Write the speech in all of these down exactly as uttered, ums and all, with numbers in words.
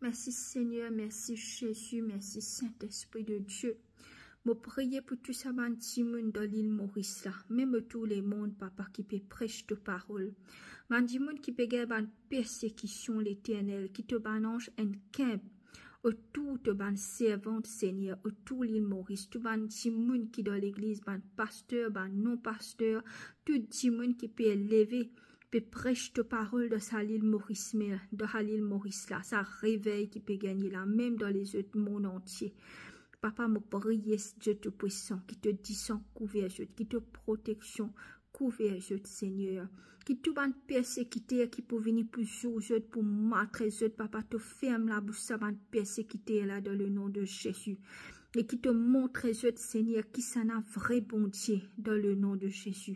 Mersi Segner, mersi Zezi, mersi Sintespri de Die. Mo priye pou tou sa bann dimoun dan lil Moris la, mem otour lemond, Papa, ki pe pres to parol. Bann dimoun ki pe gagn bann persekision, Leternel, ki to bann anz enn kinb otour to bann servant, Segner, otour lil Moris. Tou bann dimoun ki dan legliz, bann paster, bann non-paster, tou dimoun ki pe leve, pe pres to parol dan sa lil Moris, me dan sa lil Moris la, sa revey ki pe gagne la, mem dan lezot mond antie. Papa, mo priye, Dieu Tout-Puissant, ki to disan kouver zot, ki to proteksion kouver zot, Segner. Ki tou bann persekiter ki pou vini pou zour zot, pou maltret zot, Papa, to ferm labous sa bann persekiter la dan le nom de Jésus. E ki to montre zot, Segner, kisannla vre Bondie dan le nom de Jésus.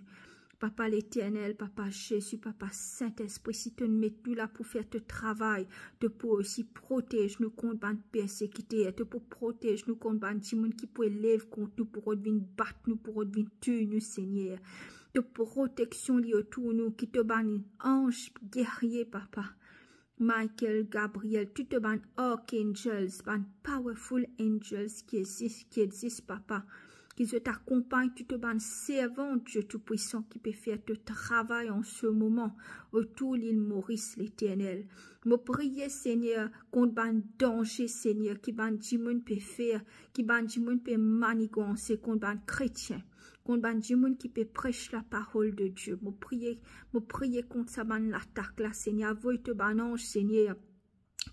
Papa Leternel, Papa Zezi, Papa Sintespri, si to met nou la pou fer to travay, to pou osi protez nou kont bann persekiter, to pou protez nou kont bann dimoun ki pou lev kont nou, pou rod vinn bat nou, pou rod vinn touy nou, Segner. To proteksion li otour nou, ki to bann anz gerye, Papa. Michael, Gabriel, tou to bann archangels, bann powerful angels ki exist, ki exist, Papa, ki zot akonpagn tou to bann servant, Dieu Tout-Puissant, ki pe fer to travay an se moman otour lil Moris, Leternel. Mo priye, Segner, kont bann danze, Segner, ki bann dimoun pe fer, ki bann dimoun pe maniganse kont bann kretien, kont bann dimoun ki pe pres laparol de Die. Mo priye, mo priye kont sa bann latak la, Segner. Avoy to bann anz, Segner,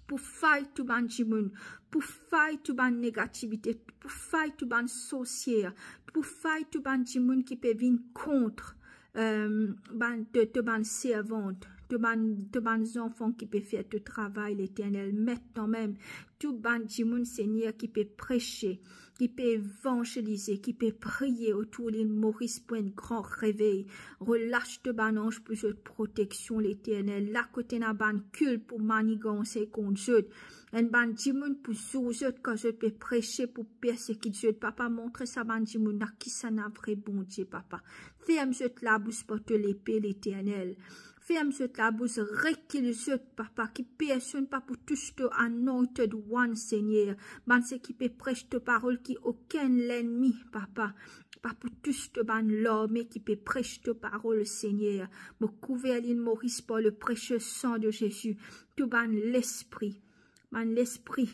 pou fight tou bann dimoun, pou fight tou bann negativite, pou fight tou bann sorsier, pou fight tou bann dimoun ki pe vinn kont, eh, bann, to, to bann servant, to bann, to bann zanfan ki pe fer to travay, Leternel. Mintenan mem, tou bann dimoun, Segner, ki pe prese, ki pe evanzelize, ki pe priye otour lil Moris pou enn gran revey. Relas to bann anz pou zot proteksion, Leternel. La kot ena bann kil pou maniganse kont zot, enn bann dimoun pou zour zot kan zot pe prese, pou persekit zot, Papa, montre sa bann dimoun la kisannla vre Bondie, Papa. Ferm zot labous par to lepe, Leternel. Ferm zot labous, rekil zot, Papa, ki personn pa pou tous to anointed one, Segner. Bann seki pe pres to parol, ki okenn lennmi, Papa, pa pou tous to bann larme ki pe pres to parol, Segner. Mo kouver lil Moris par le précieux sang de Jésus. Tou bann lespri, bann lespri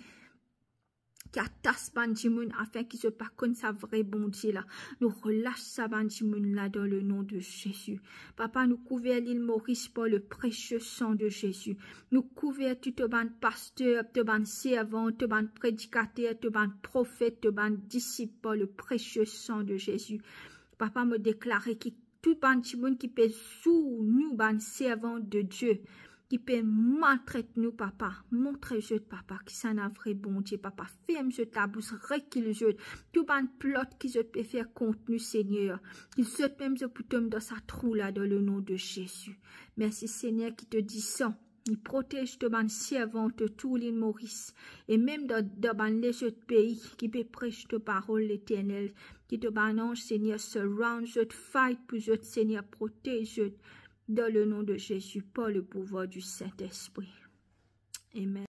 ki atas bann dimoun afin ki zot pa konn sa vre Bondie la. Nou relas sa bann dimoun la dan le nom de Jésus. Papa, nou kouver lil Moris par le précieux sang de Jésus. Nou kouver tou to bann paster, to bann servan, to bann predikater, to bann profet, to bann disip par le précieux sang de Jésus. Papa, mo deklare ki tou bann dimoun ki pe zour nou, bann servan de Die, ki pe maltret nou, Papa, montre zot, Papa, kisannla vre Bondie, Papa. Ferm zot labous, rekil zot. Tou bann plot ki zot pe fer kont nou, Segner, ki zot mem zot pou tom dan sa trou la, dan le nom de Jésus. Mersi, Segner, ki to disan li protez to bann servan otour lil Moris, e mem dan, dan bann lezot pei ki pe pres to parol, Leternel, ki to bann anz, Segner, surround zot, fight pou zot, Segner, protez zot, dan le nom de Jésus, par le pouvoir du Saint-Esprit. Amen.